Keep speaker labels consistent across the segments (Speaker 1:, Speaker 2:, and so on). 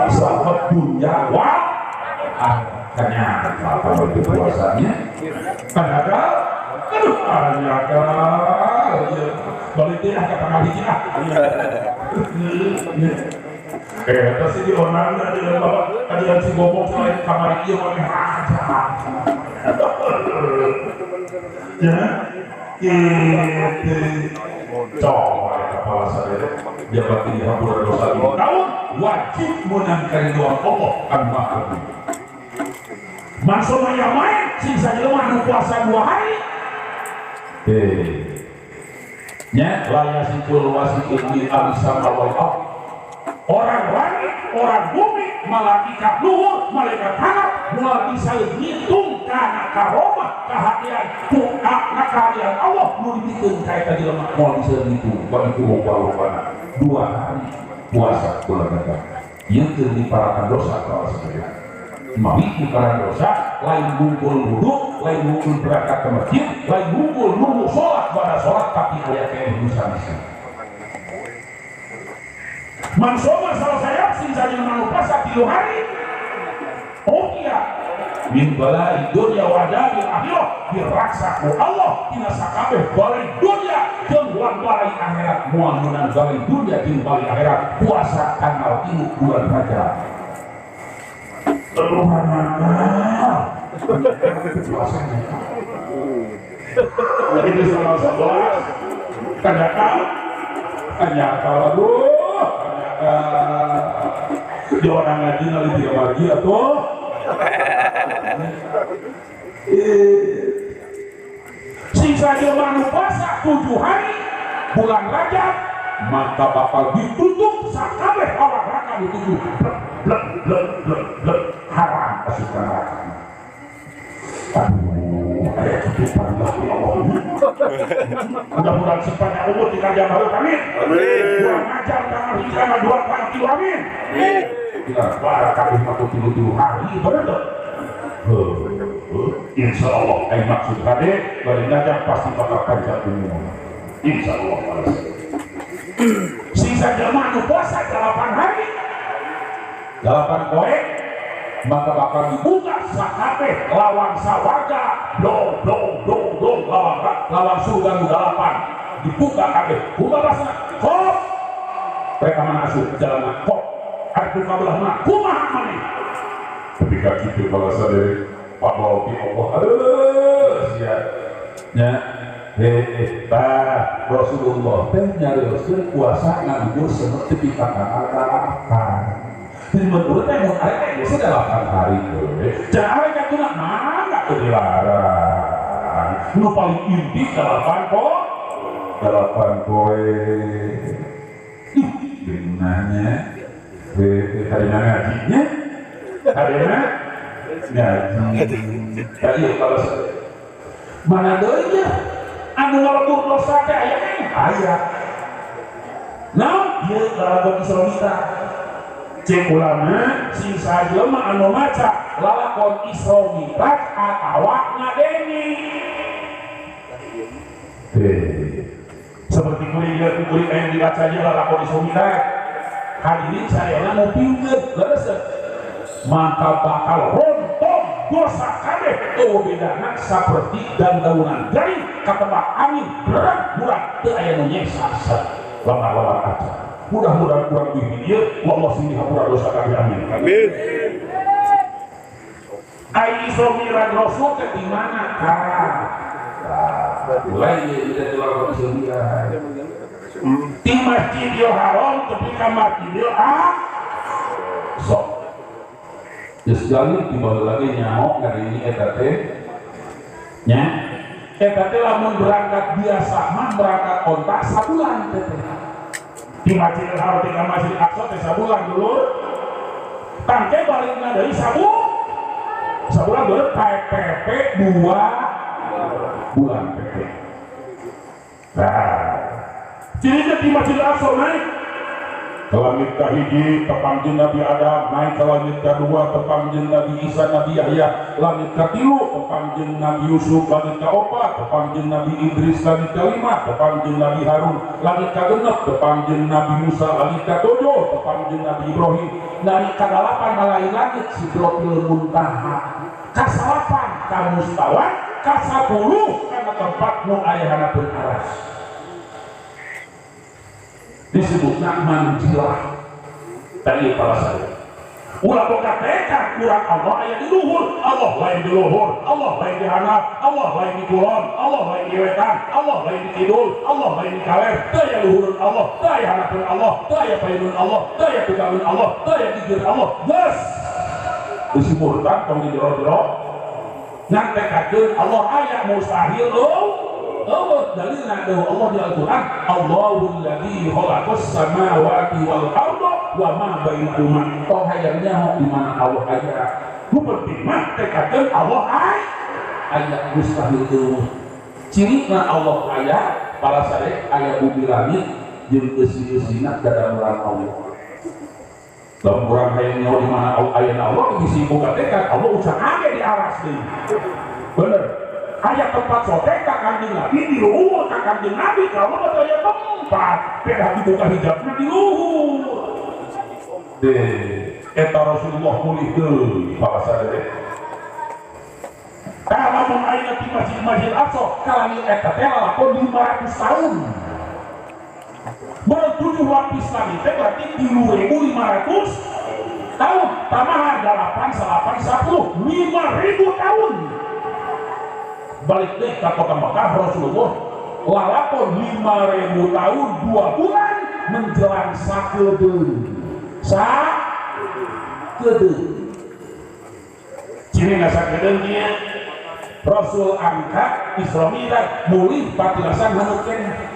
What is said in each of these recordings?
Speaker 1: Sahabat dunia wal akhirnya apa itu puasanya? Padahal aduh anyakal balik teh ka tanggal hiji ah. Eta sih di onang di bapak kajian si gobok selain kamar ieu maneh aja. Ya gitu. Coba kepala sadar dia pasti dihapura dosa 5 tahun wajib menang karidoan Allah an maha. Maksudnya yang main sisa jelema anu puasa 2 hari. Nya layasikul wasikul di alisama wal ardh. Orang langit, orang bumi, malaikat luhur, malaikat hanap, moal bisa ngitung kana karomah kahadian ku kahadian Allah nu dibikeun ka eta jelema moal bisa ngitung bagi ku loba-lobana 2 hari puasa bulan Rajab. Ieu keur diparakan dosa kalau sadaya. Mawi diparakan dosa lain ngumpul wudu, lain ngumpul berangkat ke masjid, lain ngumpul nunggu sholat pada sholat tapi aya keneh nu sanes. Mansoma selesai sisa jelema puasa 3 hari. Oh iya, min balai dunya wa adabil akhirah diraksa ku Allah tina sakabeh balai dunya jeung balai akhirat moal meunang balai dunya jeung balai akhirat puasa tanggal 3 bulan Rajab. Teluhan puasanya. Ini salah sebelas. Kanyakal, kanyakal aduh. Di orang ngaji nali tiga margi atau sisa jelema nu puasa 7 hari bulan Rajab maka bakal ditutup sakabeh awak neraka ditutup blek blek blek blek blek haram asup ka neraka. Aduh, aya tutupan lah ya Allah. Mudah-mudahan sepanjang umur di kerja baru amin. Kurang ajar tanggal hiji tanggal 2 tanggal 3 amin. Bila barakah mah 7 hari bener tuh. Insya Allah, maksud hade bari ngajak pasti bakal panjang umur. Insya Allah. Sisa jelema nu puasa 8 hari, 8 poe, maka bakal dibuka sakabeh lawang sawarga, dong dong dong dong lawang lawang surga nu 8 dibuka kabeh. Buka pasna, kop. Mereka mana asup jalan kop. Arep buka belah mana? Kumaha maneh? Ketika kitu balasan dari Allah Allah, aduh sia. Nya bah Rasulullah teh nyarioskeun puasa nganggur semet tepi ka tanggal 8. Jadi menurut teh mun arek teh geus 8 hari teh. Jangan arek atuh mangga teu dilarang. Nu paling inti 8 poe. 8 poe. Ih, beunahnya. Harina ngajinya. Harina ngaji. Tadi kalau mana deui nya? Anu ngalebur dosa teh aya keneh? Aya. Naon? Ieu lalakon Isra Mi'raj. Cek ulama sisa jelema anu maca lalakon Isra Mi'raj atawa ngadenge. Seperti kuring aya dibaca nya lalakon Isra Mi'raj. Hadirin sadayana ngupingkeun leres. Maka bakal rontok dosa kabeh eueuh bedana saperti dandaunan garing katebak angin berat murah teu aya nu nyeksa lamar-lamar aja. Mudah-mudahan kurang lebih ieu Allah sing dihapura dosa kabeh amin. Amin. Ai Isra Mi'raj Rasul teh di mana ka? Mulai ieu teh lalakon Isra Mi'raj. Di Masjidil Haram tepi ka Masjidil Aqsa. Geus jalur di baheula lagi nyaho ngadenge eta teh nya eta teh lamun berangkat biasa mah berangkat kontak sabulan teh. Di Masjidil Haram di Masjidil Aqsa teh sabulan dulur. Tangke balikna deui sabulan dulur PPP 2 bulan PP. Nah, jadi di Masjidil Aqsa naik ke langit kahiji tepang jeung Nabi Adam, naik ke langit kedua tepang jeung Nabi Isa, Nabi Yahya, langit katilu tepang jeung Nabi Yusuf, langit kaopat tepang jeung Nabi Idris, langit kalima tepang jeung Nabi Harun, langit kagenep tepang jeung Nabi Musa, langit katujuh tepang jeung Nabi Ibrahim, Dari kadalapan malain langit Sidratil Muntaha. Kasalapan ka mustawan, kasapuluh kana tempat nu aya hanapeun aras. Disebutna manzilah. Tadi para saya. Ulah boga tekad kurang Allah aya di luhur, Allah lain di luhur, Allah lain di handap, Allah lain di kulon, Allah lain di wetan, Allah lain di kidul, Allah lain di kaler, teu aya luhurun Allah, teu aya handapeun Allah, teu aya payunun Allah, teu aya tugangeun Allah, teu aya gigir Allah. Geus geus murtad tong di jero-jero ngan tekadkeun Allah aya mustahil eueuh dalilna deui Allah di Al-Qur'an, Allahul ladzi khalaqas samawati wal arda wa ma bainahuma. Tong hayang nyaho di mana Allah aya. Nu penting mah tekadkeun Allah aya mustahil eueuh. Cirina Allah aya para sadek aya bumi langit jeung eusi-eusina dadamelan Allah. Lamun urang hayang nyaho di mana aya Allah bisi boga tekad Allah usah aya di aras deui. Bener. Aya tempat sotek ka Kanjeng Nabi di luhur ka Kanjeng Nabi kalau mah aya tempat pedah dibuka hijabna di luhur. Deh, eta Rasulullah mulih deui para sadaya. Tah lamun ayeuna di Masjid Masjid Aqsa kalami eta teh lalakon 500 tahun. Baru 7 lapis lagi teh berarti 3.500 tahun. Tambahan 8, 8, 10, 5.000 tahun. Balik deh ke kota Mekah Rasulullah lalakon 5.000 tahun 2 bulan menjelang sakedeung. Sakedeung. Ciri na sakedeung ieu Rasul angkat Isra Mi'raj mulih patilasan haneut keneh.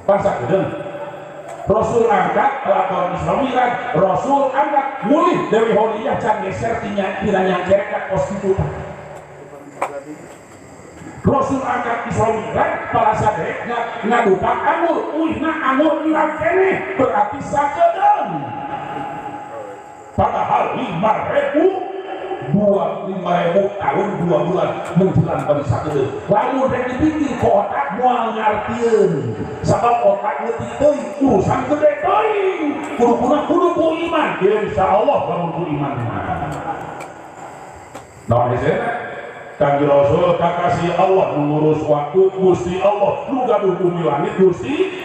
Speaker 1: Pan sakedeung. Rasul angkat lakon Isra Mi'raj, Rasul angkat mulih Dewi Holiyah can geser tina nyangkerek ka pos kitu. Rasul angkat Isra Mi'raj para sadek ngadupak anggur, uihna anggur ilang keneh berarti sakedeung. Padahal 5.000 tahun 2 bulan menjelang bagi sakedeung. Lamun rek dipikir ku otak moal ngartieun. Sabab otak leutik teuing urusan gede teuing. Kudu kudu ku iman. Insyaallah lamun ku iman. Nah, hesena Kanjeng Rasul kakasih Allah mengurus waktu Gusti Allah nu gaduh bumi langit Gusti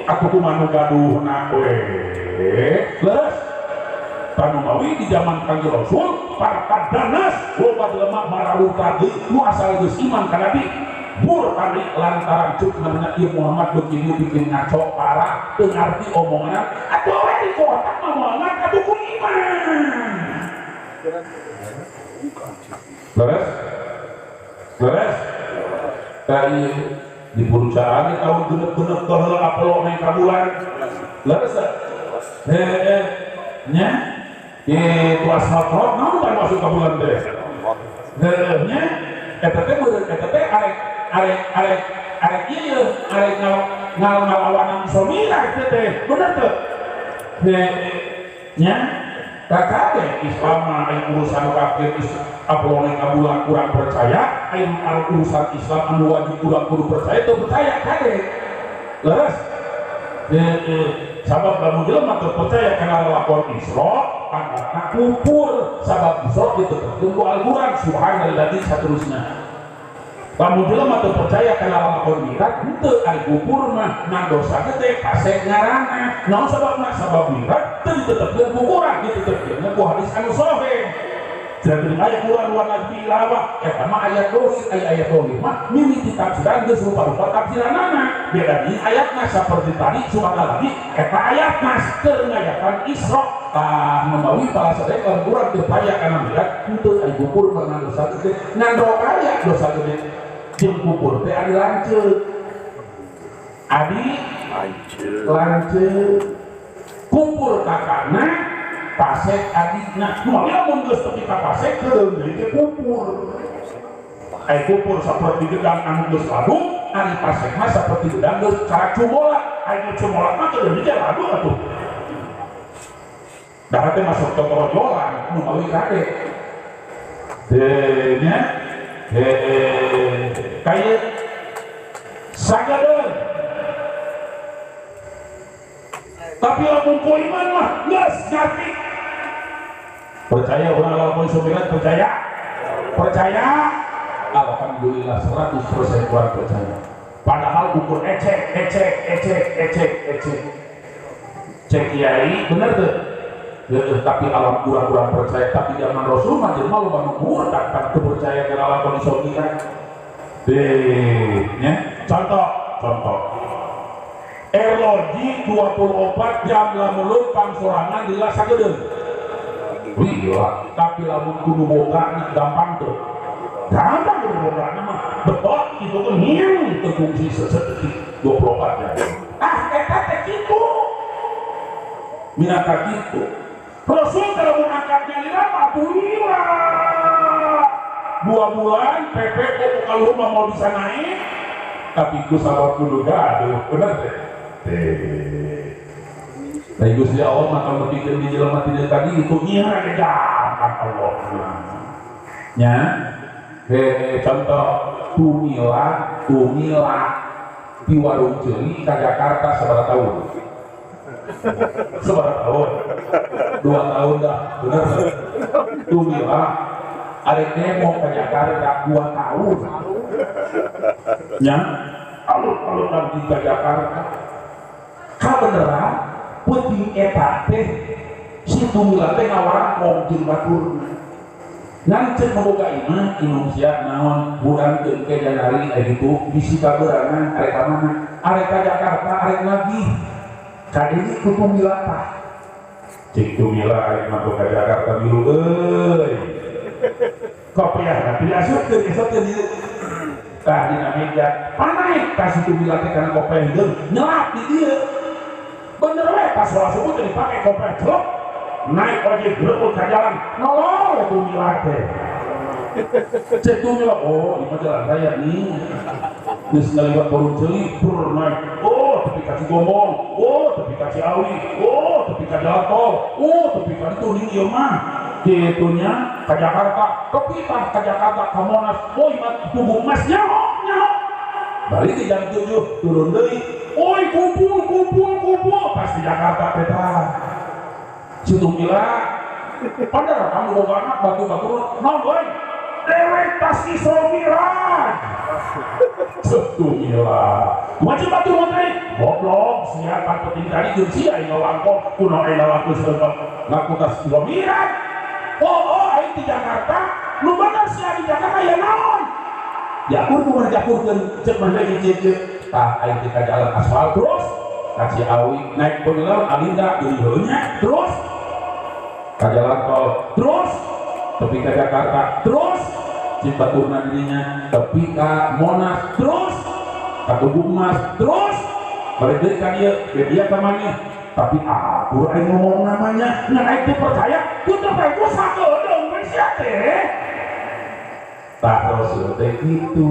Speaker 1: aku kumaha nu gaduhna we leres tanu mawi di zaman Kanjeng Rasul para padanas loba jelema mararuta deui nu asal geus iman ka Nabi murtad lantaran cuk namanya ieu Muhammad begini bikin ngaco parah teu ngarti omonganna atuh we di otak mah moal atuh ku iman leres. Beres dari di perusahaan di tahun genep-genep baheula apelo naik ka bulan. Leres teh? Nya di tuas hot-hot naon teh masuk ka bulan teh? Heuh nya eta teh meureun eta teh arek arek arek arek ieu arek ngalawanan somira teh teh. Bener teu? Nya kakake Islam mah aya urusan kafir apalagi kabulan kurang percaya, ayo urusan Islam anu wajib kurang kudu percaya teu percaya kade. Leres. Sabab lamun jelema teu percaya kana lalakon Isra, pangkatna kufur. Sabab Isra ditetepkeun ku Al-Qur'an subhanalladzi saterusna. Lamun jelema teu percaya kana lalakon Mi'raj, henteu ari kufur mah ngan dosa teh fasik ngaranna. Naon sababna? Sabab Mi'raj teu ditetepkeun ku Qur'an, ditetepkeun ku hadis anu sahih. Jadi ayat Quran wa najmi ilawah eta mah ayat dohir, ayat dohir mah mimiti tafsiran geus rupa-rupa tafsiranana. Beda deui ayatna saperti tadi subhanallah eta ayatna keur ngayakan Isra. Tah mamawi para sadaya lamun urang teu paya kana mi'raj henteu ari kufur karena dosa gede. Ngan kaya dosa gede jeung kufur teh adi lanceuk. Adi lanceuk. Kufur kakana pasek adikna, nu lamun geus tepi ka pasek keudeung deui teh kupur. Ai kupur saperti gedang anu geus ladu, ari pasek mah saperti gedang geus caracumola. Ai nu cumola mah keudeung deui teh ladu atuh. Dah teh masuk ke torojolan nu mawi kade. Teh nya kaya sagadeun. Tapi lamun ku iman mah geus ngarti. Percaya orang lamun Isra Mi'raj percaya? Percaya? Alhamdulillah 100% orang percaya. Padahal ukur ecek ecek ecek ecek ecek. Cek kiai bener tuh. Ya, tapi alam kurang-kurang percaya, tapi zaman Rasul mah jelema loba nu murtad kan teu percaya kana lakon Isra Mi'raj. Deh, nya. Contoh, contoh. Erloji 24 jam lamun leumpang sorangan lila sagedeung. Lila, tapi lamun kudu boga gampang tuh. Gampang kudu boga mah. Betot kitu kan hiu teu fungsi sesedetik 24 jam. Ah, eta teh kitu. Minangka kitu. Rasul kalau mau angkatnya lila mah lila. 2 bulan PP kok kalau rumah mau bisa naik, tapi ku sabab kudu gaduh, bener teh. Nah, Gusti Allah maka berpikir di jelema tidak tadi itu ngira gampang Allah. Nya, contoh tumila, tumila di warung ceuli ka Jakarta sabaraha tahun? Sabaraha tahun? 2 tahun dah, bener. Tumila arek demo ke Jakarta 2 tahun. Nya, alun-alun nanti ke Jakarta. Kabeneran peuting eta teh si Tumila teh ngawarangkong jeung baturna. Ngan ceuk boga imah inung sia naon bulan teu ke Januari aya kitu bisi kaberangan arek ka mana? Arek ka Jakarta arek lagi. Ka dieu ku Tumila tah. Ceuk Tumila arek mah ka Jakarta milu euy. Kopiah tapi asupkeun esok teh dieu. Tah dina meja panaik ka si Tumila teh kana kopiah hideung nyelap di dieu. Bener we pas sholat subuh teh dipake kopiah celok naik ojek gerebut ka jalan nolol Tumila teh. Cek Tumila, oh ini mah jalan raya nih. Geus ngaliwat warung ceuli brr naik. Oh tepi ka Cigombong, oh tepi ka Ciawi, oh tepi ka jalan tol, oh tepi ka ditu nih ieu mah. Gitunya ke Jakarta, tepi tah ke Jakarta ka Monas, oh ieu tubuh emas nyaho nyaho. Balik di jam 7 turun deui. Oi kumpul kumpul kumpul pas di Jakarta teh tah. Si Tumila padahal kamu boga anak batu-batu naon euy? Dewek tas Isra Mi'raj. Tumila. Wajib batu mah teh goblok sia pan penting tadi jeung sia aing ngawangkong kuno aing ngalaku sebab ngaku tas Isra Mi'raj. Oh, oh aing di Jakarta, nu bener sia di Jakarta ya naon? Jakur kumaha jakurkeun ceuk mah deui ceuk. Tah aing teh ka jalan aspal terus ka Ciawi naik beungeul Alinda deui heuh nya terus ka jalan tol terus tepi ka Jakarta terus Cibaturna dirinya tepi ka Monas terus ka Tugu Emas terus balik deui ka dieu dia ka maneh tapi akur aing ngomong namanya ngan aing teu percaya ku teu bae ku sakedeung we sia teh. Tah Rasul teh kitu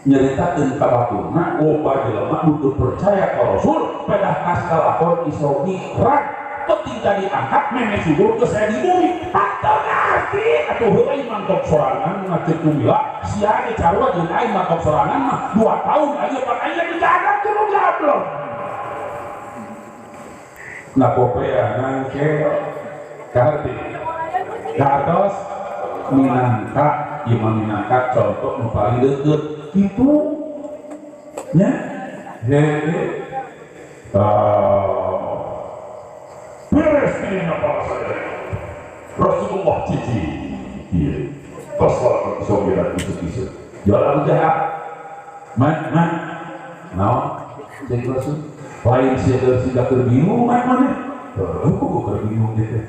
Speaker 1: nyeritakeun ka baturna loba jelema nu teu percaya ka Rasul pedah tas kalakon Isra Mi'raj penting tadi angkat meme subuh ke saya di bumi tak ngerti atuh heula mangkok sorangan ngacek Tumila sia ge carua jeung aing mangkok sorangan mah 2 tahun aja pan aing dijaga kudu gablok. Nah popea nangke kaharti kahartos minangka ieu mah minangka contoh nu paling deukeut kitu nya heuh beres ini apa saja Rasulullah cici iya pasal sobiran isu-isu jalan jahat man man naon cek Rasul lain sia sia keur bingung man maneh heuh kok keur bingung teh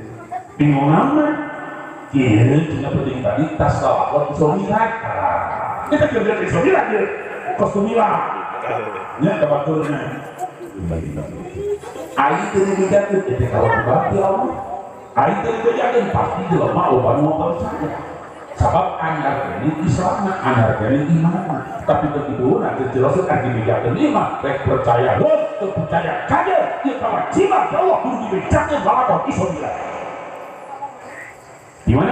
Speaker 1: bingung naon kieu cenah penting tadi tas salawat Isra Mi'raj kita keur Isra Mi'raj ieu kostumila nya ka baturna aing teu dibejakeun teh kalau ti Allah aing teu dibejakeun pasti jelema loba nu percaya sabab anyar keneh Islam anyar keneh iman tapi begitu nanti jelas kan dibejakeun ieu mah rek percaya heuh teu percaya kaje ieu kewajiban Allah kudu dibejakeun lalakon Isra Mi'raj. Di mana